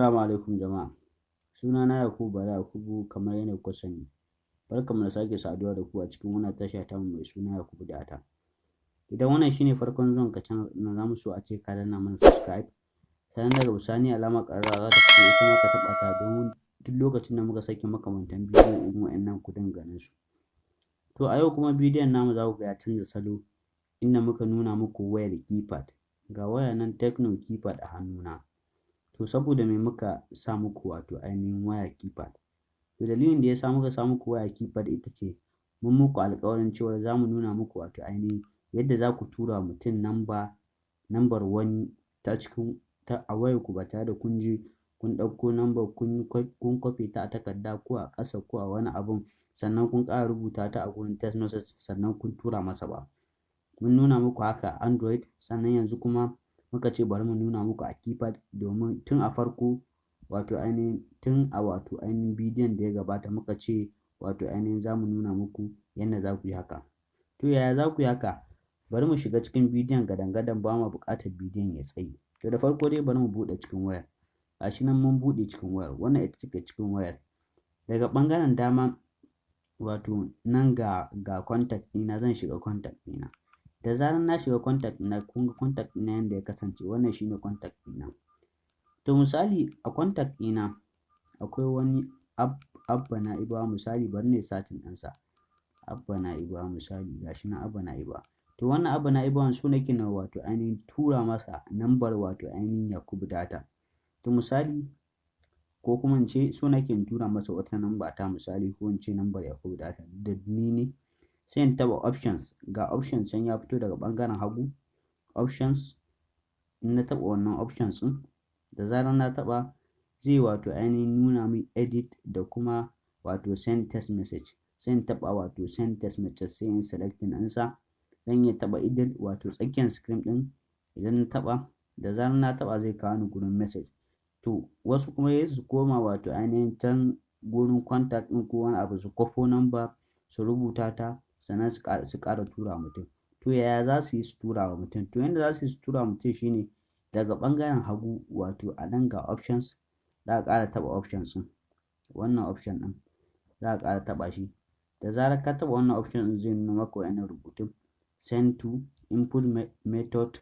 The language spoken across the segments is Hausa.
Assalamu alaikum jama'a. Sunana Yakubu Bala Yakubu, kamar yadda kuka sani. Barkanmu da sake saduwa da ku a cikin wannan tasha tamu mai suna Yakubu Data. Idan wannan shine farkon zuwan ka channel ɗin, za mu so a ce ka danna mana subscribe. Sannan daga bisani alamar ƙararrawa za ta fito, ita ma ka taɓa ta, domin duk lokacin da muka saki makamantan bidiyo irin waɗannan ku dinga ganin su. To, a yau kuma bidiyon namu za ku ga ya canza salo, inda muka nuna muku wayar keypad. Ga waya nan Tecno keypad a hannuna. To, saboda me muka sa muku wato ainihin waya keypad? To, dalilin da ya sa muka sa muku waya keypad ita ce mun muku alƙawarin cewa za mu nuna muku wato ainihin yadda za ku tura wa mutum namba, nambar wani ta cikin ta a wayarku, ba tare da kun je kun ɗauko nambar kun kwafe ta a takarda ko a ƙasa ko a wani abun, sannan kun ƙara rubuta ta a gurin text message, sannan kun tura masa ba. Mun nuna muku haka a Android, sannan yanzu kuma muka ce bari mu nuna muku a keypad, domin tun a farko, wato ainihin tun a wato ainihin bidiyon da ya gabata, muka ce wato ainihin za mu nuna muku yadda za ku yi haka. To, yaya za ku yi haka? Bari mu shiga cikin bidiyon gadan-gadan, ba mu buƙatar bidiyon ya tsayi. To, da farko dai bari mu buɗe cikin wayar. Ga shi nan mun buɗe cikin wayar, wannan ita ce cikin wayar. Daga ɓangaren dama, wato nan ga contact ɗina, zan shiga contact ɗina. Da zarar na shiga contact ɗina, kun ga contact ɗina yanda ya kasance, wannan shine contact ɗina. To, misali a contact ɗina akwai wani Abba Na'ibawa misali, bari na yi searching ɗinsa. Abba Na'ibawa misali, ga shi nan Abba Na'ibawa. To, wannan Abba Na'ibawan so nake na wato ainihin tura masa nambar wato ainihin Yakubu Data. To, misali, ko kuma in ce so nake in tura masa wata namba ta misali, ko in ce nambar Yakubu Data da ni ne, sai in taɓa options. Ga options can ya fito daga ɓangaren hagu, options. In na taɓa wannan options ɗin, da zarar na taɓa, zai wato ainihin nuna min edit da kuma wato send text message. Sai in taɓa wato send text message, sai in selecting ɗinsa. Zan iya taɓa idle, wato tsakiyar screen ɗin. Idan na taɓa, da zarar na taɓa, zai kawo ni gurin message. To, wasu kuma sai su koma wato ainihin can gurin contact ɗin ko wani abu, su kwafo number, su rubuta ta, sannan su ƙara tura wa mutum. To, yaya za su yi su tura wa mutum? To, yanda za su yi su tura wa mutum shine daga ɓangaren hagu, wato a nan ga options, za ka ƙara taɓa options ɗin. Wannan option ɗin za ka ƙara taɓa shi. Da zarar ka taɓa wannan option ɗin, zai nuna maka waɗannan rubutun: send to, input method,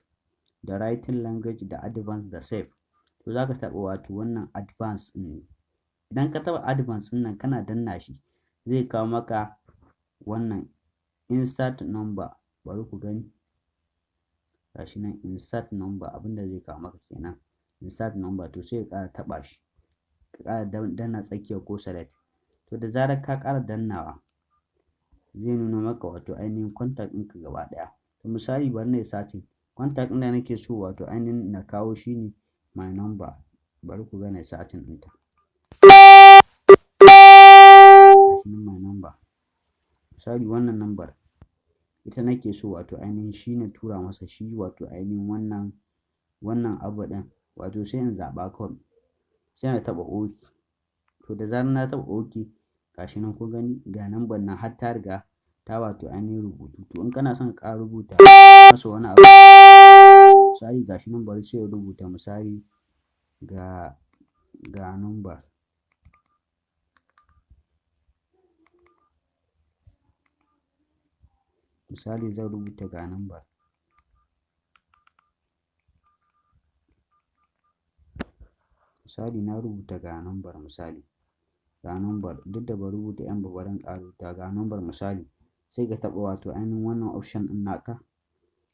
da writing language, da advanced, da save. To, za ka taɓa wato wannan advanced ɗin ne. Idan ka taɓa advanced ɗin nan, kana danna shi, zai kawo maka wannan insert number. Bari ku gani. Ga shi nan insert number, abin da zai kawo maka kenan. Insert number, to sai ka ƙara taɓa shi. Ka ƙara danna tsakiya ko select. To, da zarar ka ƙara dannawa, zai nuna maka wato ainihin contact ɗinka gaba ɗaya. To, misali bari na yi searching. Contact ɗin da nake so wato ainihin na kawo shi ne my number. Bari ku ga na yi searching ɗinta. Ga shi nan my number. Misali wannan number ita nake so wato ainihin shi na tura masa shi, wato ainihin wannan abu ɗin. Wato sai in zaɓa kawai. Sai na taɓa OK. To, da zarar na taɓa OK, ga shi nan kun gani, ga number nan har ta riga ta wato ainihin rubutu. To, in kana son ka ƙara rubuta masa wani abu, misali ga shi nan, bari sai in rubuta misali ga number. Misali zan rubuta ga number. Misali na rubuta ga number misali. Ga number, duk da ban rubuta yan ba, bari in ƙara rubuta ga number misali. Sai ka taɓa wato ainihin wannan option ɗin naka.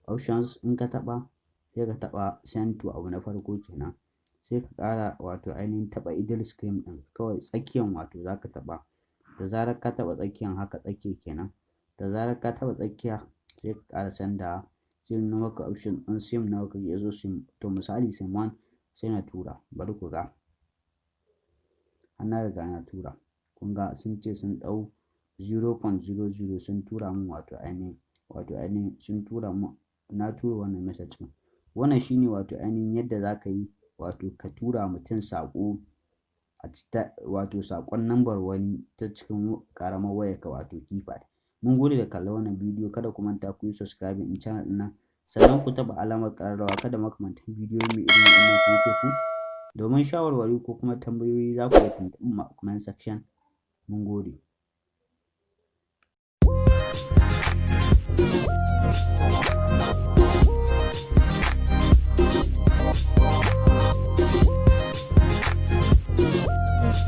Options in ka taɓa, sai ka taɓa send to, abu na farko kenan. Sai ka ƙara wato ainihin taɓa idle screen ɗin, kawai tsakiyan wato za ka taɓa. Da zarar ka taɓa tsakiyan haka, tsakiya kenan. Da zarar ka taɓa tsakiya, sai ka ƙara sendawa. Zai nuna maka option ɗin sim nawa kake so sim. To, misali sim one, sai na tura. Bari ku ga. Har na riga na tura. Kun ga sun ce sun ɗau 0.00, sun tura mun wato ainihin sun tura mun, na tura wannan message ɗin. Wannan shine wato ainihin yadda za ka yi wato ka tura mutum saƙo a wato saƙon nambar wani ta cikin ƙaramar wayarka, wato keypad. Mun gode da kallon wannan bidiyo. Kada ku manta ku yi subscribing in channel ɗin nan, sannan ku taɓa alamar ƙararrawa kada makamantan bidiyoyin mu irin waɗannan su wuce ku. Domin shawarwari ko kuma tambayoyi, za ku iya tuntuɓar mu a comment section. Mun gode.